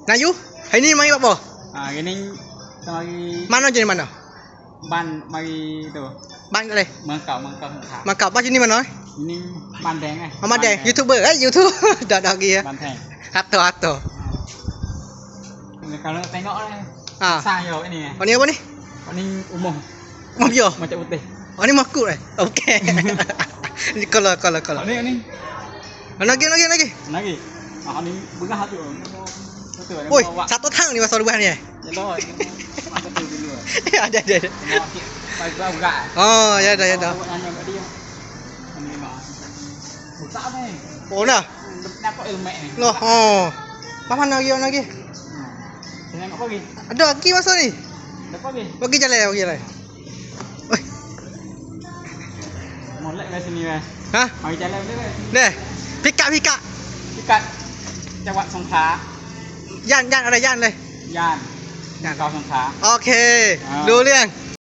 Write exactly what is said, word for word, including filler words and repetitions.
Melayu? Hari ni mari buat apa? Ha, hari ni kita mari Mana je ni mana? ban mari tu. Ban kat mana? Mengkau, Mengkau Sengkang. Mengkau apa je ni mana? Ini Bandeng eh. Mama deh, YouTuber eh, YouTube. Dah dah lagi ya. Bandeng. Hato hato. Kalau nak tengok eh. Ha. Sang yo ini eh. Oh ni apa ni? Ini umum Mafia. macam putih. Oh ni makut eh. Okey. Ni kalau kalau kalau. Ini ini Mana lagi lagi lagi? Lagi. Ah, ini bengah tu. Betul. Oi, satu tang ni pasal buah ni eh. Ya dah. Masa tu dulu. Ada ada ada. Tengok sikit. Baik berat. Oh, ya dah ya dah. Awak nanya kat dia. Ini mah. Buka apa ni? Oh dah. Nampak ilmek ni. Loh, oh. Mana lagi mana lagi? Tengok apa lagi? Ada lagi masa ni. Ada apa lagi? Bagi jalan bagi jalan. Oi. Molek lah sini lah. Ha? Mari jalan dia lah. Deh. Pick up pick up. Dekat Jawat Songkla. Yan yan ada yan deh. Yan. Yan. Kau Songkla. Okey. Ah. Dulu yang.